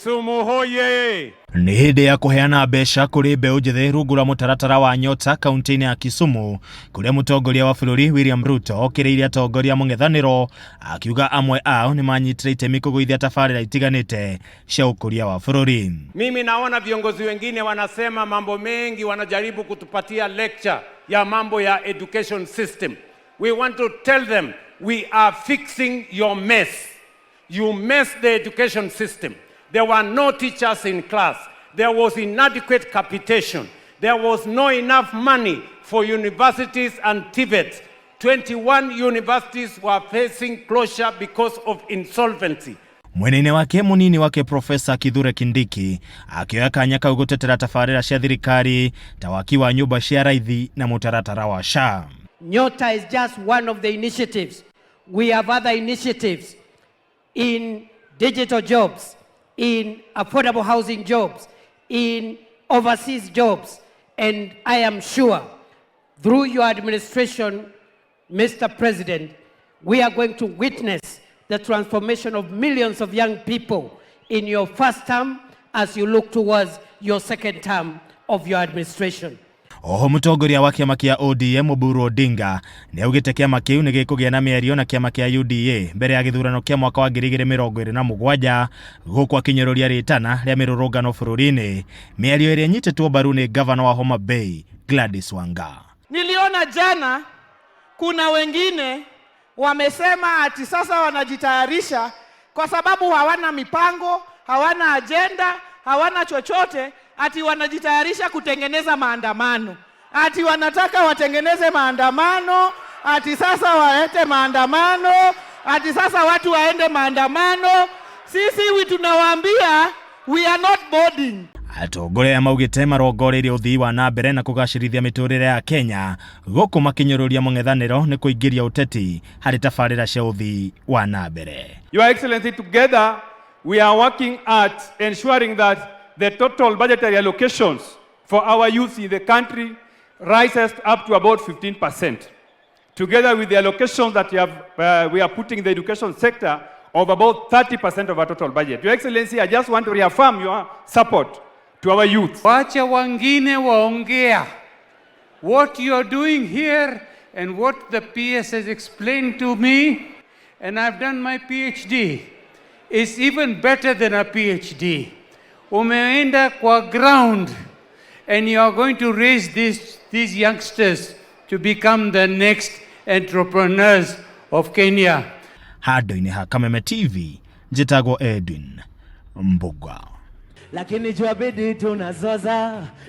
Kisumu hoye! Nĩ hĩndĩ ya kũheana mbeca kũrĩ mbeũ njĩthĩ rungu rwa mũtaratara wa Nyota kaunti-inĩ ya Kisumu, kũrĩa mũtongoria wa bũrũri William Ruto okĩrĩire atongoria mũng'ethanĩro akiuga amwe ao nĩ manyitire itemi kũgũithia tabarĩra itiganĩte cia ũkũria wa bũrũri. Mimi naona viongozi wengine wanasema mambo mengi, wanajaribu kutupatia lecture ya mambo ya education system. We want to tell them we are fixing your mess. You messed the education system. There were no teachers in class. There was inadequate capitation. There was no enough money for universities and TVET. 21 universities were facing closure because of insolvency. Mwena-inĩ wake, mũnini wake Profesa Kithure Kindiki akĩoya kanya kau gũtetera tabarĩra cia thirikari ta waki wa nyũmba cia raithi na mũtaratara wa SHA. Nyota is just one of the initiatives. We have other initiatives in digital jobs, in affordable housing jobs, in overseas jobs. And I am sure through your administration, Mr. President, we are going to witness the transformation of millions of young people in your first term as you look towards your second term of your administration. Oho, mũtongoria wa kĩama kĩa ODM Oburu Odinga nĩ augĩte kĩama kĩu nĩ gĩkũgĩa na mĩario na kĩama kĩa UDA mbere ya gĩthurano kĩa mwaka wa 2027, gũkũ akinyũrũria rĩtana rĩa mĩrũrũngano bũrũri-inĩ, mĩario ĩrĩa ĩnyitĩtwo mbaru nĩ gavana wa Homa Bay Gladys Wanga. Niliona jana kuna wengine wamesema ati sasa wanajitayarisha kwa sababu hawana mipango, hawana ajenda, hawana chochote, ati wanajitayarisha kutengeneza maandamano, ati wanataka watengeneze maandamano, ati sasa waete maandamano, ati sasa watu waende maandamano. Sisi tunawaambia we are not boarding. Atongoria aya maugĩte marongoreirie ũthii wa na mbere na kũgacĩrithia mĩtũrĩre ya Kenya, gũkũ makĩnyũrũria mũng'ethanĩro nĩ kũingĩria ũteti harĩ tabarĩra cia ũthii wa na mbere. Your Excellency, together we are working at ensuring that the total budgetary allocations for our youth in the country rises up to about 15%. Together with the allocations that we are putting in the education sector of about 30% of our total budget. Your Excellency, I just want to reaffirm your support to our youth. Wacha wengine waongea. What you are doing here and what the PS has explained to me, and I've done my PhD, is even better than a PhD. Umeenda kwa ground and you are going to raise these youngsters to become the next entrepreneurs of Kenya. Handũ-inĩ ha Kameme TV, njĩtagwo Edwin Mbugua. Lakini jua bidi tunazoza.